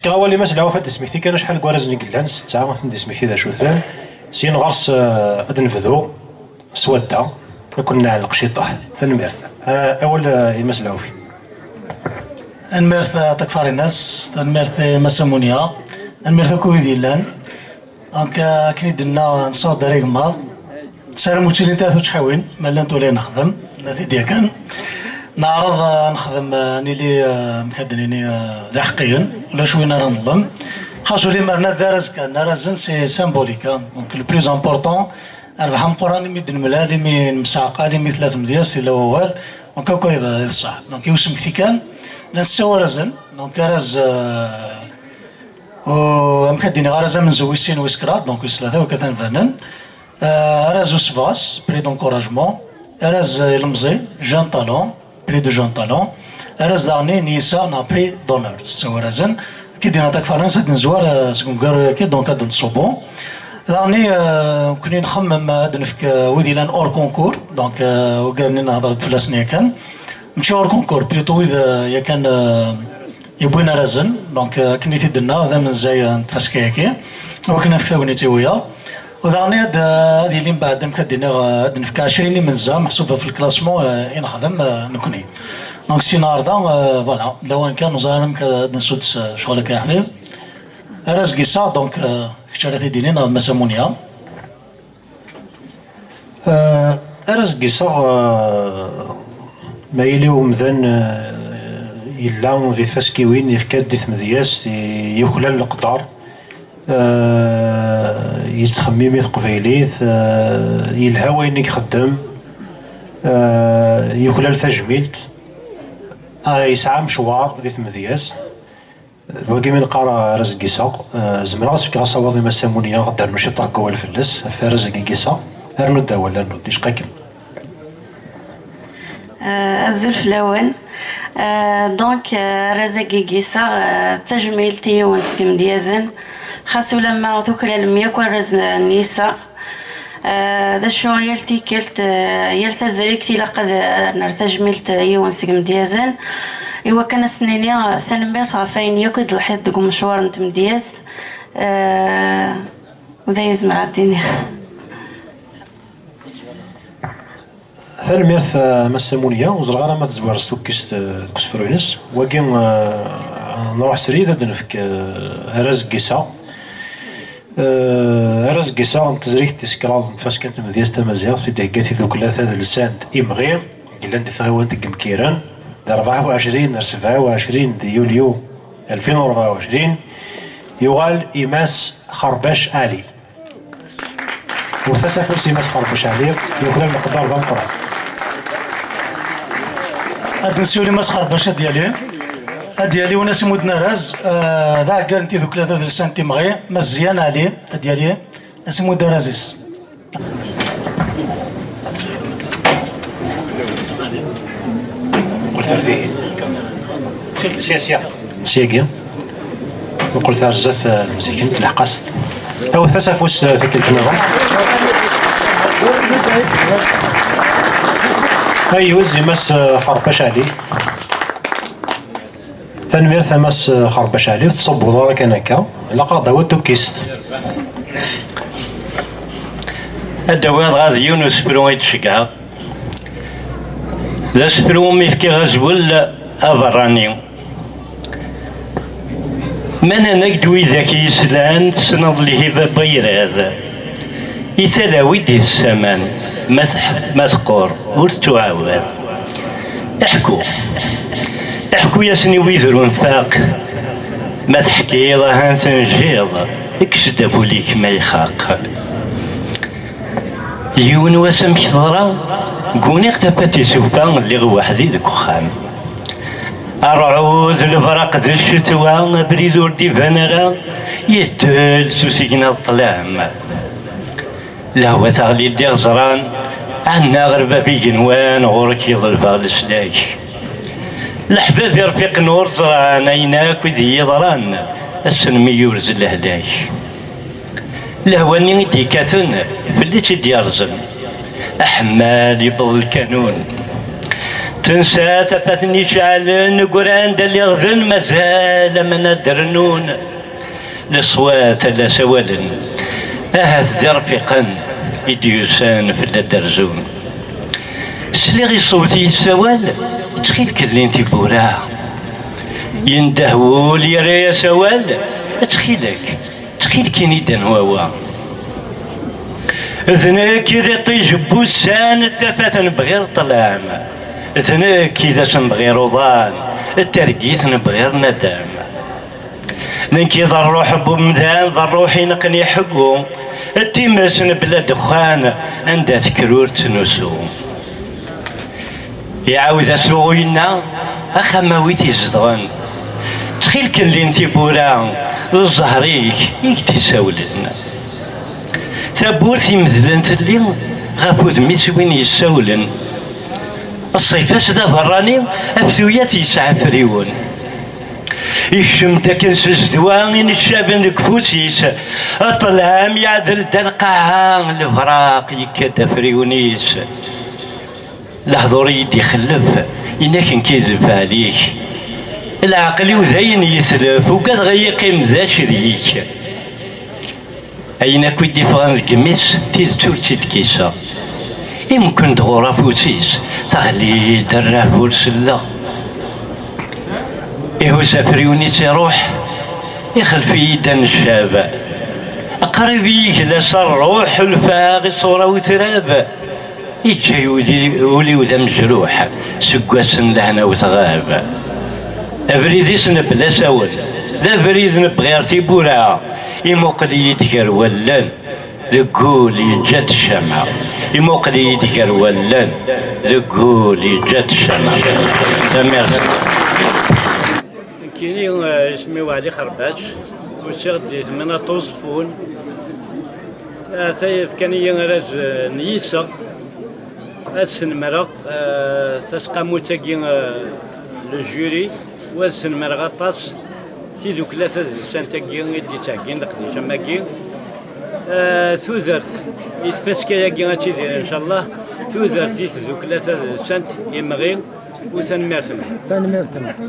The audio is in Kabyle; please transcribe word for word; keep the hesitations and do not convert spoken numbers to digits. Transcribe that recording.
Fkiɣ awal i Mass Lɛuf ad d-ismekti kan acḥal n warrazen i yellan, setta, ad ten-d-ismekti d acu-ten. Syin ɣer-s, eh, ad d-nebdu s wadda, ad ken-nɛelleq ciṭuḥ. Tanemmirt. Eh, awal, eh, i Mass Lɛuf. Tanemmirt a Takfarinas, tanemmirt i Mass Amunya, tanemmirt akk wid yellan. Donc, euh, akken i d-tenna, nessaweḍ-d ar igemmaḍ. Nessaram ur ttilint ara tučḥawin, ma llant ula nexdem, nna-t-id yakan. Neɛreḍ, euh, nexdem, euh, nili, euh, amek ad d-nini, euh, d iḥeqqiyen, ulac win ara neḍlem. Xas ula ma nerna d araz kan, arazen c'est symbolique, hein. Donc, le plus important, rrbeḥ ameqqran imi d-nemlal, imi nemseɛqal, imi tella tmedyazt, yella wawal. Donc, akk ay d, d ṣṣeḥ. Donc, i usmekti kan, la nessaw arazen. Donc, araz, euh, U amek ad d-iniɣ, araz amenzu wis sin, wis kraḍ, donc wis tlata, wakka tanbanen. Euh, araz usebɣes, prix d'encouragement. Araz, euh, ilemẓi, jeune talent, prix de jeune talent. Araz daɣen n yiseɣ neɣ prix d'honneur, s warazen. Ki d-yenna Takfarinas ad d-nezwar, euh, seg umgaru-agi, donc ad d-nṣubbu. Daɣen, euh, nekkni nxemmem ad d-nefk, euh, wid yellan hors concours, donc, euh, ugaden i nehder-d fell-asen yakan. Mačči hors concours, plutôt wid, euh, yakan, euh, yewwin arazen, donc, euh, akken i t-id-tenna, d amenzay, euh, n tfaska-agi, akken ad nefk tagnit i wiyaḍ. U daɣen ad, euh, ad yili mbeɛd, amek ad d-iniɣ, euh, ad d-nefk ɛecrin imenza, meḥsub ɣef le classement, euh, i nexdem, euh, nekkni. Donc, syin ɣer da, euh, voilà, d lawan kan, ur ẓriɣ ara amek ad nsudd s, euh, ccɣel-agi, a ḥbib. Araz n yiseɣ, donc, euh, kečč ara t-id-inin, neɣ d Mass Amunya. Eh, araz n yiseɣ, eh, ma yili umdan, eh, yella di tfaskiwin, yefka-d di tmedyazt, i-, yuklal leqder, eh, yettxemmim i teqbaylit, eh, yelha wayen i ixeddem, eh, yuklal tajmilt, ah, yesɛa amecwar di tmedyazt. D wagi mi neqqar araz n yiseɣ, eh, zemreɣ ad s-fkeɣ asawaḍ i Mass Amunya, ad d-ternu ciṭuḥ n wawal fell-as, ɣef araz-agi n yiseɣ. Rnu-d awal, rnu-d, icqa-kem. Eh, azul fell-awen. Eh, donc, eh, araz-agi n yiseɣ, eh, d tajmilt i yiwen seg imedyazen, xas ulamma tuklalem yakk arraz n, n yiseɣ. Eh, d acu, yal tikkelt, eh, yal tazrigt ilaq ad, eh, nerr tajmilt i yiwen seg imedyazen, i wakken ad s-nini, eh, tanemmirt ɣef wayen yakk i d-telḥiḍ deg umecwar n tmedyazt. Eh, u d aya zemreɣ ad d-iniɣ. Tanemmirt, eh, Mass Amunya, ur ẓriɣ ara ma tezwar s tukkist, eh, deg usefru-ines. Wagi, eh, nruḥ srid ad d-nefk, eh, araz n yiseɣ. Eh, araz n yiseɣ n tezrigt tis kraḍ n tfaska n tmedyazt tamaziɣt i d-thegga tidukla tadelsant Imɣi, yellan di tɣiwant n Yemkiren, d rebɛa u ɛecrin ar sebɛa u ɛecrin di yulyu alfin u rebɛa u ɛecrin, yuɣal i Mass Xerbac Ali. Wwtet-as afus i Mass Xerbac Ali, yuklal leqder d ameqqran. Ad nsiwel i Mass Xerbac ad d-yali. Ad d-yali win as-imudden araz, eh, d aɛeggal n tidukla tadelsant Imɣi, Mass Ziyan Ali, ad d-yali, ad s-imudd araz-is. Sya, sya. Syagi. Muqlet ar zdat, eh, lmizikent, lḥeq-as. Awet-as afus, eh, tikkelt nniḍen. Ayyuz, i Mass, eh, Xerbac Ali. Tanemmirt a Mass, eh, Xerbac Ali, ur tettṣubbuḍ ara kan akka. Ilaq-aɣ-d tawiḍ tukkist. Ad d-awiɣ dɣa d yiwen usefru i d-ceggɛeɣ. D asefru umi fkiɣ azwel aberrani. Ma nnan-ak-d widak i yeslan, tessneḍ lhiba n wayrad. I talawin i tessaman, ma teḥ-, ma teqqur, ur tettuɛawad. Iḥku. Iḥku-yasen i wid ur nfaq. Ma teḥkiḍ, ahan tenjiḍ, kkes-d aful-ik ma ixaq. Yiwen wass amek teḍra, guniɣ tafat isufa, lliɣ weḥdi deg uxxam. Ṛṛɛud, lebraq d ccetwa, abrid ur d-iban ara, yeddel s usigna d ṭṭlam. Lehwa teɣli-d iɣeẓran, ɛennaɣ ar bab igenwan, ɣur-k i ḍelbeɣ leslak. Leḥbab irfiqen ur ẓran ayen akk i d iyi-yeḍran, ass-n mi yurez lehlak. Lehwa-nni i d-yekkaten, fell-i i d-yerẓen. Aḥemmal yewweḍ lkanun. Tensa tafat-nni ceɛlen, ggran-d aliɣden, mazal aman ad d-rennun. Leṣwat la sawalen, ahat d irfiqen i d-yusan fell-ad d-rzun. Sliɣ i ṣṣwet yessawal, ttxil-k llin tiwwura. Yendeh wul yerra-yas awal, ttxil-k, ttxil-k ini-d anwa wa. D nekk i d iṭij n wussan, d tafat n bɣir ṭṭlam. D nekk i d ass n bɣir uḍan, d targit n bɣir nadam. D nekk i d rruḥ n umdan, d rruḥ ineqqen iḥeggu, d times n bla ddexxan, anda tekker ur ttnusu. Iɛawed-as uɣu yenna, axxam a wi t-izedɣen. Ttxil-k llin tiwwura, d zzher-ik i k-d-isawlen. Tawwurt imedlen telli ɣef udem-is win yessawlen. Ṣṣif-as d aberrani, af tuyat yesɛa afriwen. Ikcem-d akken s zzedwa ineccaben deg ufus-is. Ṭṭlam yeɛdel-d ar lqaɛa, lebraq yekka-d afriwen-is. Lehdur i yi-d-ixellef, inak nekki d lfeɛl-ik. Leɛqel-iw dayen yetlef, ugadeɣ ad yeqqim d acrik. Ayen akk i d-iffɣen deg imi-s, tidet ur tt-id-kkiseɣ. Imken-d ɣur afus-is, teɣli-d rrehba ur selleɣ. Ihuzz afriwen-is iruḥ, ixlef-iyi-d aneccab. Qrib i yi-gla s rruḥ, ḥulfaɣ i ṣṣura utrab. Iǧǧa-yi uli-, ul-iw d amejruḥ, seg wass n lehna-w tɣab. Abrid-is mebla asawen, d abrid n bɣir tiwwura. Imuqel-iyi-d gar wallen, deg wul yeǧǧa-d ccama. Imuqel-iyi-d gar wallen, deg wul yeǧǧa-d ccama. Tanemmirt. Nekkini, eh, isem-iw Ɛli Xerbac, usiɣ-d di tmanaṭ Uẓeffun. Ata fkan-iyi arraz, eh, n yiseɣ. Ad snemreɣ, eh, taseqqamut-agi, eh, le jury, u ad snemreɣ aṭas tidukla tadelsant-agi i d-yettɛeggin leqdic am wagi. Eh, tudert i tfaska-agi ad tidir, ncallah, tudert i tdukla tadelsant imɣi, u tanemmirt-nwen. Tanemmirt-nwen.